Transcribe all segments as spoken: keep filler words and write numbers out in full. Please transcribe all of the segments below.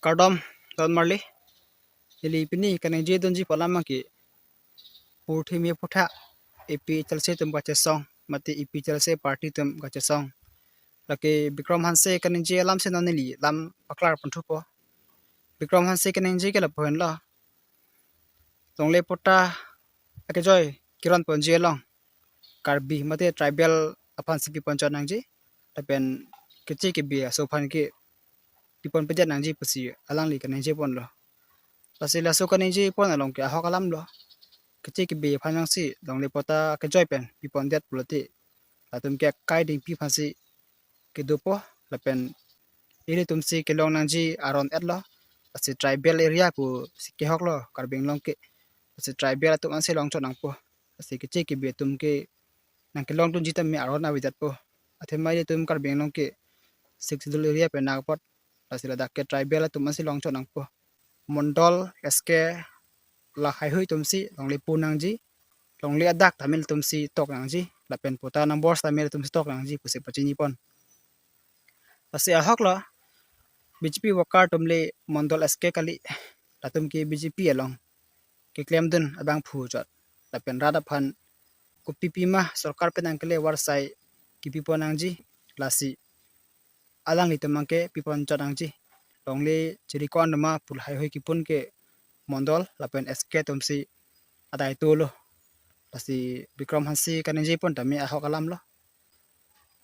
Kardom, don marli. Neli pini kaningje dunji pu alam abangke purthimi aphuthak APHLC atum kachesong mate APHLC party atum kachesong. Lake Bikram Hanse kaningje alam si non neli lam paklar ponthupo. Bikram Hanse kaningje ke lapu henlo. Longle patta akejoi keron ponji along Karbi mate tribal aphan si piponchot nangji lapen keche kebe aso aphan ke piponpedet nangji pusi alangli kaningje ponlo. Lasi laso kaningje pon along ke ahok alamlo. Keche kebe aphan jongsi longle patta akejoi pen pipondet pulote latum ke kai dingpi aphan si kedopo lapen ilitum si kelong nangji aron etlo. Lasi tribal area pusi kehoklo Karbi Anglong ke. Lasi tribal atum ansi longchot nangpo. Lasi keche kebe atum ke nangkelongdunji tame aron avedetpo. Athema ilitum Karbi Anglong ke Sixth Schedule area pen nang apot. Lasi ladak ke tribal atum ansi longchot nangpo. Mondol, S K, la haihui atum si longle pu nangji, longle adak tame ilitum si tok nangji, lapen patta number tame ilitum si tok nangji pusi pachini pon. Lasi ahoklo, BJP worker atum le Mondol S K kali, latum ke BJP along keklemdun abangphu chot. Lapen rat aphan kopi pima sorkar pen nangkele avarsai kepipon nangji, lasi alanglitum abangke piponchot nangji. Longle chirikon doma pu la haihui kepun ke Mondol lapen S K atum si adai tolo. Lasi Bikram Hanse kaningje pon tame ahok alamlo.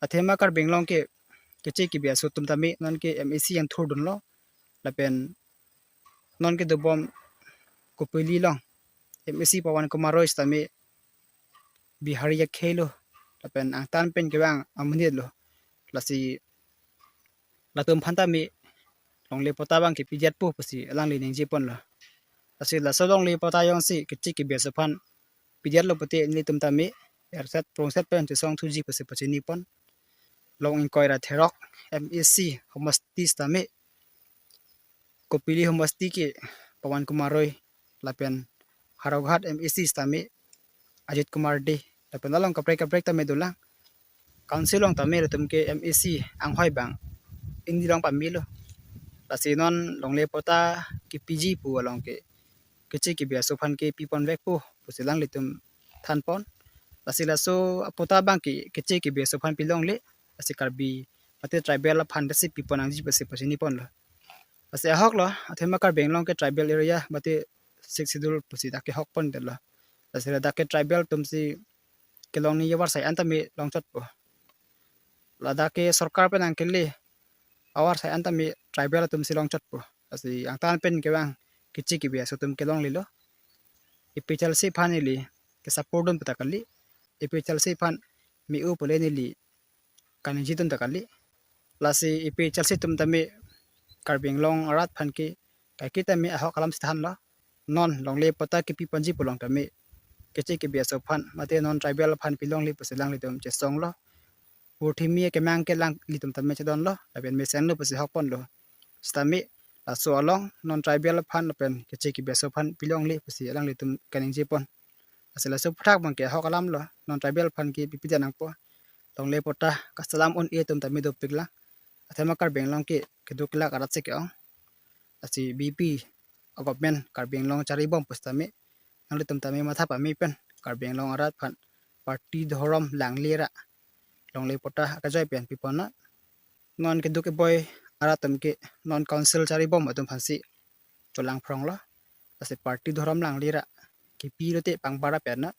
Athema Karbi Anglong ke keche kebe aso atum tame non ke MAC jangthurdunlo. Lapen non kedobom Kopili along MAC Pawan Kumar Roy sitame Bihari akhei lo, lapen angtan pen kevang amonit lo. Lasi latum aphan tame longle patta abangke pidetpo pusi alangli ningje ponlo. Lasi laso longle patta jongsi keche kebe aso aphan pidetlo pute nelitum tame erset prongset pen chesong thuji pusi pachini pon. Long ingkoi ra therok MAC homosti sitame Kopili homosti ke Pawan Kumar Roy lapen Howraghat MAC sitame Ajit Kumar Dey lapen along kaprek kaprek tame dolang. Council along tame latum ke MAC anghoi abang ingni long pamelo. Lasi non longle patta kepiji pu along ke keche kebe aso aphan ke piponvekpo pusi alanglitum thanpon. Lasi laso apatta abangke keche kebe aso aphan pilongle, lasi Karbi mate tribal aphan dasi pipon nangji pusi pachini ponlo. Lasi ahoklo, athema Karbi Anglong ke tribal area mate Sixth Schedule pusi dak kehok pondetlo. Lasi ladak ke tribal atum si kelong nangji avarsai an tame longchotpo. Ladak ke sorkar pen nangkele avarsai an tame tribal atum si longchotpo. Lasi angtan pen kevang keche kebe aso atum kelonglelo. APHLC aphan neli kesupport dun puta kali. APHLC aphan me-o pule neli kaningje dun ta kali. Lasi APHLC atum tame Karbi Anglong arat aphan ke kaike tame ahok alam si thanlo. Non longle patta kepiponji pu along tame keche kebe aso aphan mate non tribal aphan pilongle pusi alanglitum chesonglo. Purthimi akemang ke alanglitum tame chedonlo, lapen mesenlo pusi hok ponlo. Sitame laso along non tribal aphan lapen keche kebe aso aphan pilongle pusi alanglitum kaningje pon. Lasi laso aphuthak abangke ahok alamlo, non tribal aphan ke pipedet nangpo. Longle patta kachelam un-e atum tame dopiklang. Athema Karbi Anglong ke keduk kelak arat si ke-ong. Lasi B J P a-government Karbi Anglong charibom pusitame nanglitum tame matha pame pen Karbi Anglong arat aphan party dhorom langle ra longle patta akejoi pen pipon nang. Non keduk keboi arat atum ke non council charibom atum aphan si cholang phronglo. Lasi party dhorom langle ra kepi lote pangbar apen nang.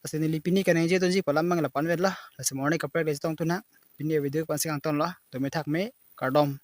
Lasi neli pini kaningje dunji pu alam abang lapu-an vetlo. Lasi morning kaprek le chetong thu nang. Pini video ke la-an si kangtonlo. Dome thakme, kardom.